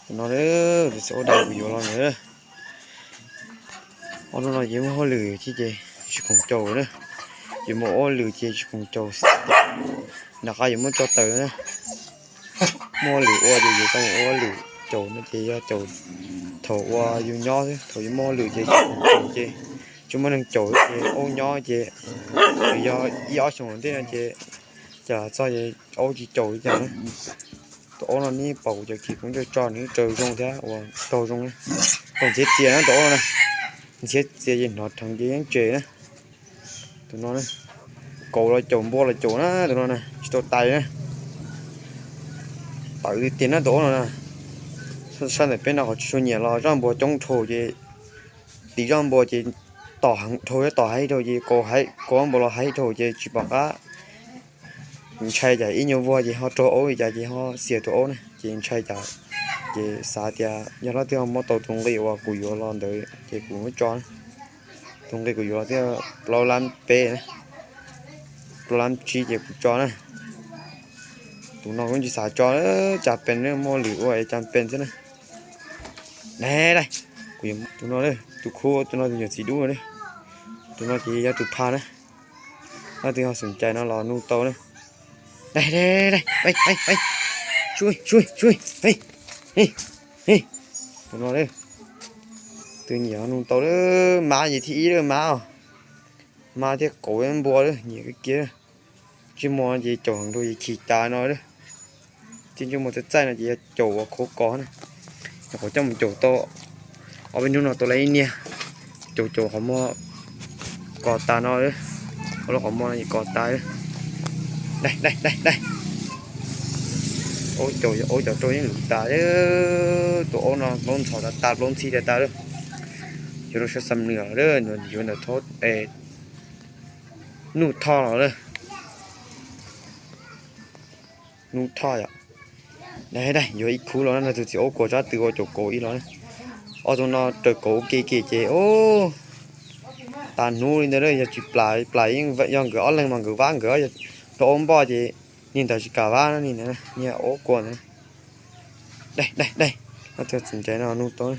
No, tus txiv aub dais kuv yuav los ntawd. Ob hnub no ces muaj hauj lwm thiab ces tsis khoom caum na. Ces muaj hauj lwm ces tsis khoom caum. Nram qab yuav muab tso taws na. Muaj hauj lwm ua ces yuav tau ua hauj lwm, caum no ces yog caum thaum uas yus nyob xwb, thaum yuav muaj hauj lwm ces tsis khoom caum ces tsis muaj neeg caum ces aub nyob ces yog ib ob xyoos ntej no ces cas txog ces aub tsis caum li cas na. Tus aub no neb pom kuv cov kiv kuv ntsaj tso nws raws zoo thiab uas taug zoo na. Tau ntxhiab txias na tus aub no na, ntxhiab txias ces hnov rheev ces yeej tsev na. Tus no na, kauv los caum npua los caum na tus no na, tsis tau tais na. Tawv tiag tiag na tus aub no na. Sab ntawm peb no qhov tsis tshua nyiam los zaj npua coob dhau ces, tiv zaj npua ces tom heev dhau, tom heev dhau ces kauv heev, kauv npua los heev dhau ces tsis pom qab. Ntshai cas ib nyuag vuag ces ho raug aub li cas ces ho xiam tus aub na ces ntshai cas. Ces xav tias yog leej twg ho muab tau tus nqi uas kuv yuav los ntawd ces kuv muab tso na. Tus nqi kuv yuav los twb plaub lab peb na, plaub lab tsib ces kuv tso na. Tus no kuv tsis xav tso, cas pes muaj lwm ua es cas pes xwb na. Dai, dai, kuv yuav tus no, tus khub tus no tus nyuam txiv dub na. Tus no ces yog tus pha na. Leej twg ho xom cai no los nug tau na. Dai, dai, dai, dai, dai, dai. Tsuj, tsuj, tsuj, hei, hei, hei. Tus no, tus nyiam ho nug tau lawm, mab ces thib ib lawm mab os. Mab thiab kauv npua lawm nyiam kawg kiag. Ntsej muag ces caum heev rau ces khi tas no lawm. Thiab ntsej muag txaij txaij no ces yog caum uas khov kos na. Nyuam qhuav coj mus caum tau ob peb hnub no tau lawm ib niag. Caum caum qhov muag kos tas no lawm. Ua lub qhov muag no ces kos tas lawm. Dai, dai, dai, dai. Aub caum, aub caum rau yeej lwm tas. Tus aub no plaub ntxhov tas tas, plaub ntxhib tas tas lawm. Yuav rau sab Xam Nuas lawm, yuav ntawm Thoj, Nuj Thoj los lawm. Nuj Thoj yom. Dai, dai, yuav ib khub los na, tus txiv aub kuas tsab tw ua caum kauv ib los na. Ob tug no raws kauv ua ke ke ces, o, tas hnub li ntawd, yog tsis plam, plam yeej yog nkawd ob leeg mas nkawd vab nkawd, rau aub npoj ces niag ntawd tsis kam vab na, niag aub kuas ntawd. Dai, dai, dai, ob tug txiv ntses no nug tau.